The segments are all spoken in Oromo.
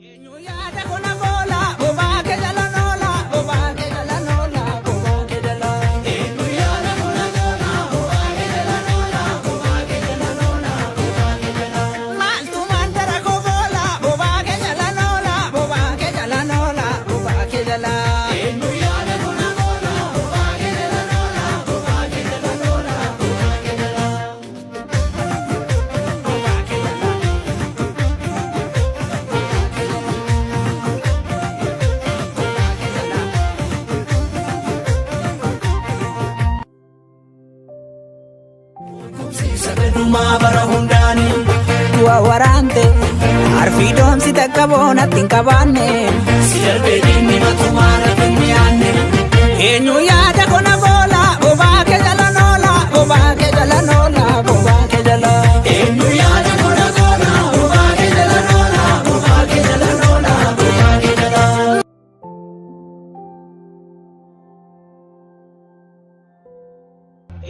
Eenyu yaada kana goola bobaa kee jala noola bobaa kee jala noola bobaa kee jala. Eenyu yaada kana goola bobaa kee jala noola bobaa kee jala noola bobaa kee jala. Maaltu mandara koo goola bobaa kee jala noola bobaa kee jala noola bobaa kee jala. Eenyu yaada kana goola bobaa kee jala noola bobaa kee jala noola bobaa kee jala. Bobaa kee jala. Sagadumaa bara hundaanii. Du'a waraante arfii doomsi takka boonatti hin qabaanne. Si darbee diinni matumaa natti hin mi'aanne. Eenyu yaada kona goola bobaa kee jala noola bobaa kee jala noola bobaa kee jala. Eenyu yaada kona goona bobaa kee jala noola bobaa kee jala noola bobaa kee jala.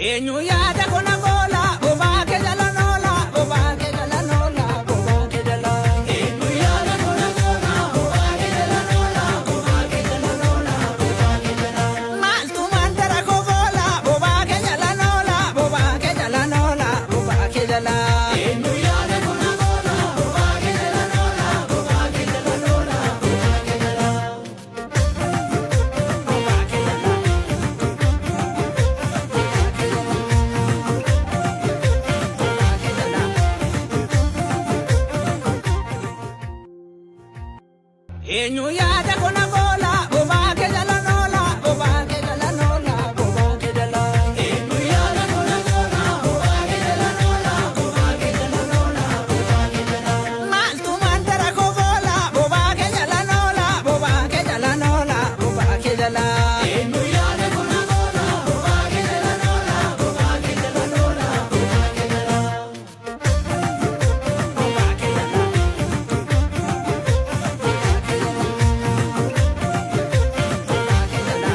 Eenyu yaada kona goola bobaa kee jala noola bobaa kee jala noola bobaa kee jala. Eenyu yaada kona goona bobaa kee jala noola bobaa kee jala noola bobaa kee jala. Maaltu mandara koo goola bobaa kee jala noola bobaa kee jala noola bobaa kee jala. Eenyu yaada kona goona bobaa kee jala noola bobaa kee jala noola bobaa kee jala. Bobaa kee jala. Bobaa kee jala. Eenyu yaada kona goola bobaa kee jala noola bobaa kee jala noola bobaa kee jala. Eenyu yaada kona goona bobaa kee jala noola bobaa kee jala noola bobaa kee jala. Maaltu mandara koo goola bobaa kee jala noola bobaa kee jala noola bobaa kee jala. Eenyu yaada kona goona bobaa kee jala noola bobaa kee jala noola bobaa kee jala. Bobaa kee jala. Bobaa kee jala.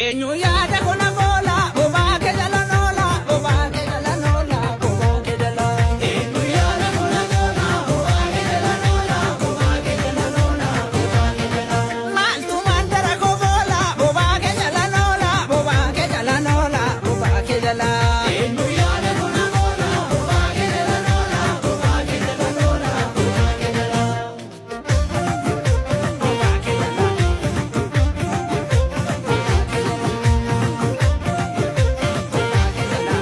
Eenyu yaada kona goola bobaa kee jala noola bobaa kee jala noola bobaa kee jala. Eenyu yaada kona goona bobaa kee jala noola bobaa kee jala noola bobaa kee jala. Maaltu mandara koo goola bobaa kee jala noola bobaa kee jala noola bobaa kee jala. Eenyu yaada kona goona bobaa kee jala noola bobaa kee jala noola bobaa kee jala. Bobaa kee jala. Bobaa kee jala.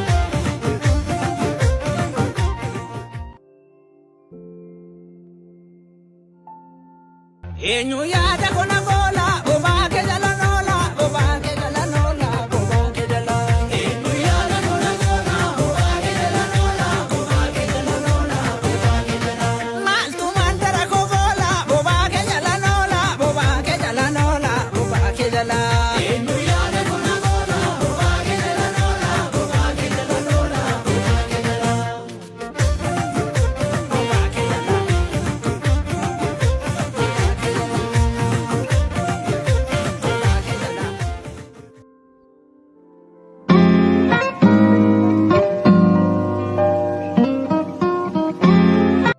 Eenyu yaada kona goola.